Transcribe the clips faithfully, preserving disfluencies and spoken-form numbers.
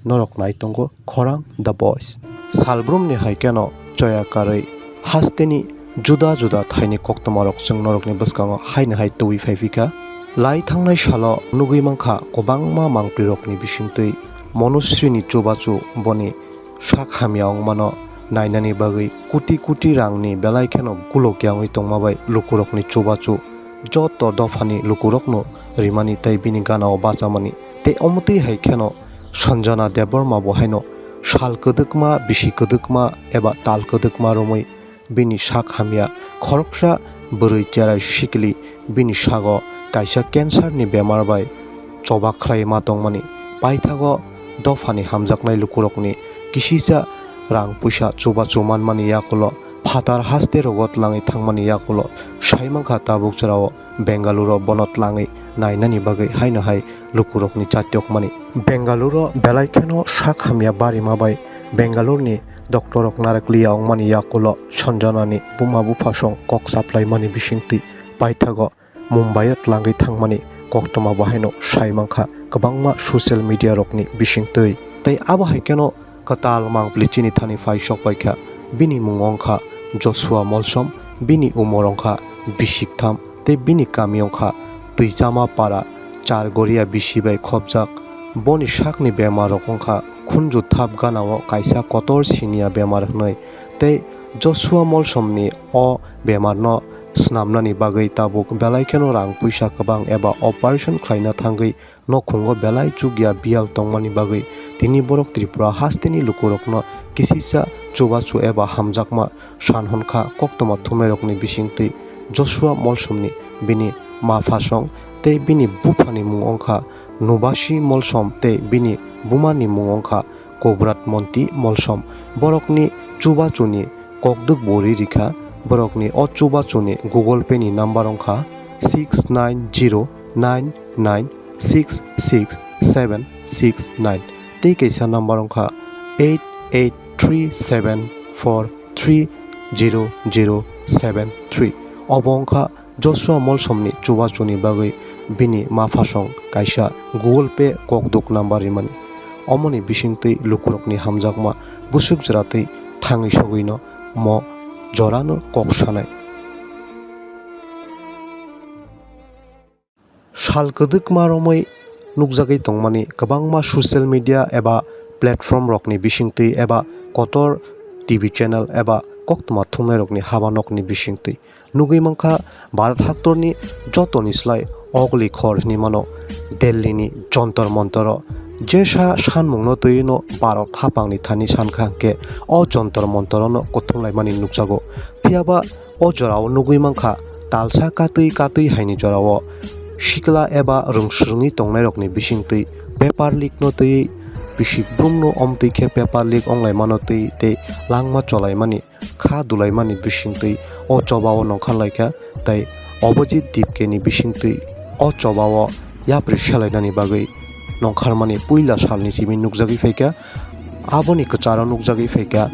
Norok nai tongo Khorang The Voice. Salbrumni hai kheno choya karwi hasteni juda juda thaini koktwmarok chwng norokni bwskango haino hai twiwi phai phi kha. Lai thangnai salo nugwi mankha kwbangma mangprirokni bisingtwi Monusrini chubachu boni sak hamya wngmano nainani bagwi kuti kuti rangni belai kheno gulokya wngwi tongma bai lukurokni chubachu joto dophani lukurokno rimani tei bini ganao bachamani. Tei omotwi hai kheno Sanjana Debbarma bo haino sal kwdwkma, bisi kwdwkma eba tal kwdwkma romwi bini sak hamya khoroksa bwrwi cherai sikli bini sago kaisa cancer ni bemar bai choba khlai ma tongmani. Paithago dophani hamjaknai lukurokni kisisa rang puisa chubachu manmani yakulo phatar haste rogo tlangwi thangmani yakulo sai mankha tabuk chwrao Bengaluru bono tlangwi nainani bagwi haino hai lukurokni chatiokmani. Bengaluru belai kheno sak hamya barima bai Bengaluruni doctorrok narakliya wngmani yakulo Sanjanani buma buphasong kok chaplaimani bisingtwi paithago Mumbai-o tlangwi thangmani koktwma bo haino sai mankha kwbangma social media rokni bisingtwi. Tei abo hai kheno kwtal mangpli chini thani phai sok pai kha. Bini mung wngkha Joshua Molsom, bini umor wngkha bisik tham tei bini kami wngkha Twijama Para, Chargoria bisi bai khopjak. Boni sakni bemar rok wngkha khunju thap ganao kaisa kotor sinia bemar hwnwi. Tei Joshua Molsomni o bemarno snamnani bagwi tabuk belai kheno rang puisa kwbang eba operation khlaina thangwi nokhungo belai chukya biyal tongmani bagwi tini borok Tripura hasteni lukurokno kisisa chubachu eba hamjakma san hwn kha koktwma thumnairokni bisingtwi Joshua Molsomni bini maphasong tei bini buphani mung wngkha Nubasi Molsom tei bini bumani mung wngkha Kobrat Monti Molsom. Borokni chubachuni kokdwk bo ri rikha. Borokni o chubachuni Google Pay ni number wngkha six nine zero nine nine six six seven six nine. Tei kaisa number wngkha eight eight three seven four three zero zero seven three. Obo wngkha Joshua Molsomni chubachuni bagwi bini maphasong kaisa Google Pay kokdwk number rimani. Omoni bisingtwi lukurokni hamjakma busuk jwratwi thangwi sogwino mo jorano kok sanai. Sal kwdwkma romwi nukjagwi tongmani kwbangma social media eba platform rokni bisingtwi eba kotor T V channel eba koktwma thumnairokni habanokni bisingtwi. Nugwi mankha Bharat haktorni jotoni slai ogli khor hinwi mano Delhi ni Jontor Montoro. Jesa sanmungno twiwino Bharat hapangni thani sankha hwnkhe o Jontor Montorono kuthumlaimani nukjago. Phiyaba o jorao nugwi mankha talsa katwi katwi haini jorao sikla eba rwngswrwngwi tongnairokni bisingtwi paper leak no twiwi bisik brumno omtwi khe paper leak wnglaimano twi tei langma cholaimani kha dulaimani bisingtwi o chobao nongkhar laikha, tei Abhijit Dipke ni bisingtwi o chobao yapri selainani bagwi nongkharmani puila salni simi nukjagwi phaikha. Aboni kwcharo nukjagwi phaikha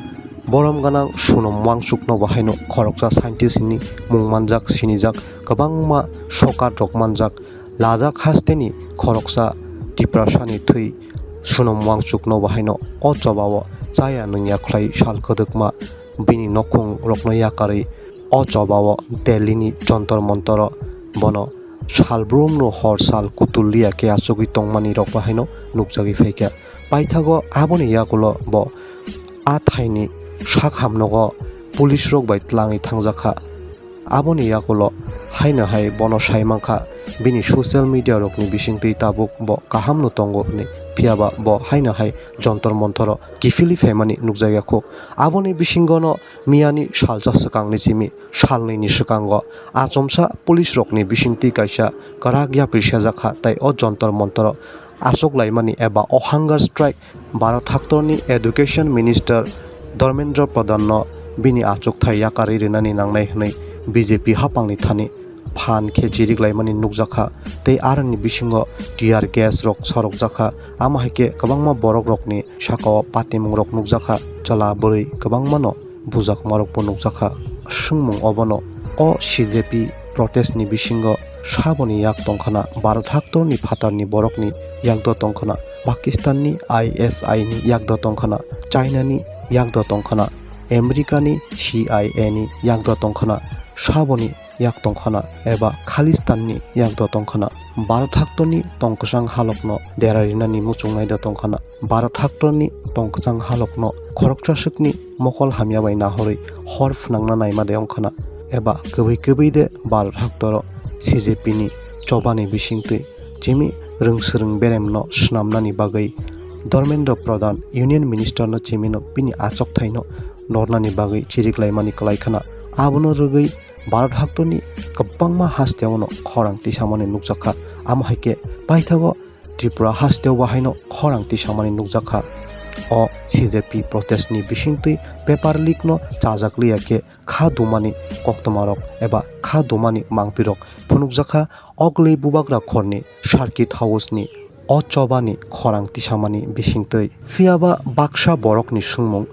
borom gwnang Sunam Wangchuk no bo haino khoroksa scientist hinwi mung manjak, sinijak, kwbangma sokat rok manjak. Ladakh hasteni khoroksa Tiprasani thwi Sunam Wangchuk no bo haino o chobao chaya nungya khlai sal kwdwkma bini nokhung rokno yakarwi o chobao Delhi ni Jontor Montoro bono salbrumno hor sal kutul liya khe achugwi tongmani rok bo haino nukjagwi phaikha. Paithago aboni yagulo bo a thaini sak hamnogo police rok bai tlangwi thangjakha. Aboni yagulo haino hai bono sai mankha, bini social media rokni bisingtwi tabuk bo kahamno tongo hwnwi, phiyaba bo haino hai Jontor Montoro kiphilwi phaimani nukjakya kho. Aboni bisingono miyani salsa swkangni simi salnwini swkango achomsa police rokni bisingtwi kaisa kwrak yapri sejakha, tei o Jontor Montoro achuk laimani eba o hunger strike Bharat haktorni Education Minister Dharmendra Pradhan no bini achukthai yakarwi rwnani nangnai hwnwi B J P hapangni thani phan khe chirik laimani nukjakha, tei aroni bisingo tear gas rok sorokjakha, amo hai khe kwbangma borok rokni sakao patimung rok nukjakha, chwla bwrwi kwbangmano bujakmarokbo nukjakha. Swngmung obono, o C J P protest ni bisingo saboni yak tongkhana Bharat haktorni phatarni borokni yakdo tongkhana, Pakistan ni I S I ni yakdo tongkhana, China ni yakdo tongkhana, America ni C I A ni yakdo tongkhana, saboni yak tongkhana eba Khalistan ni yakdo tongkhana. Bharat haktorni tongkwchang halokno derarinani muchungnai da tongkhana. Bharat haktorni tongkwchang halokno khoroksa swkni mokol hamya bai nahorwi hor phnangna naima de wngkhana eba kwbwi kwbwi de Bharat haktoro C J P ni chobani bisingtwi chimi rwng swrwng beremno swnamnani bagwi Dharmendra Pradhan Union Minister no chimino bini achokthaino nornani bagwi chiriklaimani kwlaikhana. Abono rwgwi Bharat haktorni kwbangma hasteono khorang tisamani nukjakha. Amo hai khe paithago Tripura hasteo bahaino khorang tisamani nukjakha. O C J P protest ni bisingtwi paper leak no chajak liya khe kha dumani koktwmarok eba kha dumani mangpirok phunukjakha Ogli Bubagra khorni Circuit House ni o chobani khorang tisamani bisingtwi. Phiyaba baksa borokni swngmung,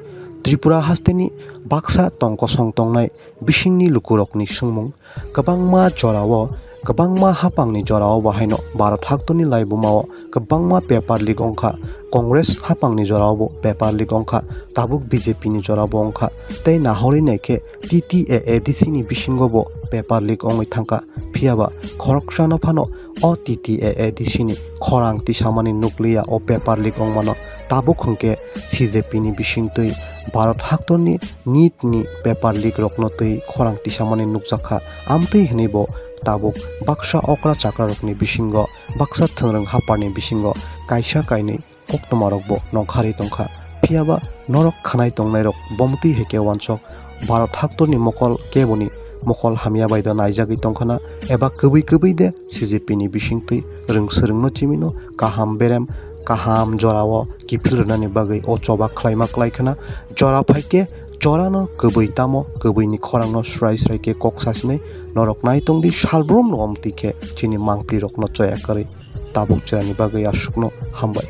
Tripura hasteni baksa tongkosong tongnai bisingni lukurokni swngmung, kwbangma jorao, kwbangma haphangni jorao bahaino Bharat haktorni laibumao kwbangma paper leak wngkha, Congress haphangni joraobo paper leak wngkha, tabuk B J P ni joraobo wngkha, tei nahorwi naikhe T T A A D C ni bisingobo paper leak wngwi thangkha. Phiyaba khoroksano phano o T T A A D C ni khorang tisamani nukliya o paper leak wngmano. Tabuk hwnkhe C J P ni bisingtwi Bharat haktorni NEET ni paper leak rokno twi khorang tisamani nukjakha. Amtwi hwnwi bo tabuk baksa okra chakra rokni bisingo, baksa thwngrwng haparni bisingo kaisa kainwi koktwmarokbo nongkharwi tongkha. Phiyaba norok khwnai tongnairok bomtwi hai khe uansuk Bharat haktorni mokol keboni mokol hamya bai da naijagwi tongkhana eba kwbwi kwbwi de C J P ni bisingtwi rwng swrwngno chimino kaham berem kaham jorao kiphil rwnani bagwi o choba khlaima klai khna. Jora phai khe jorano kwbwi tamo kwbwini khorangno swrai swrai khe kok sasinai norok nai tongdi salbrumno omtwi khe chini mangpirokno choya kwrwi. Tabuk chwraini bagwi aswkno hambai.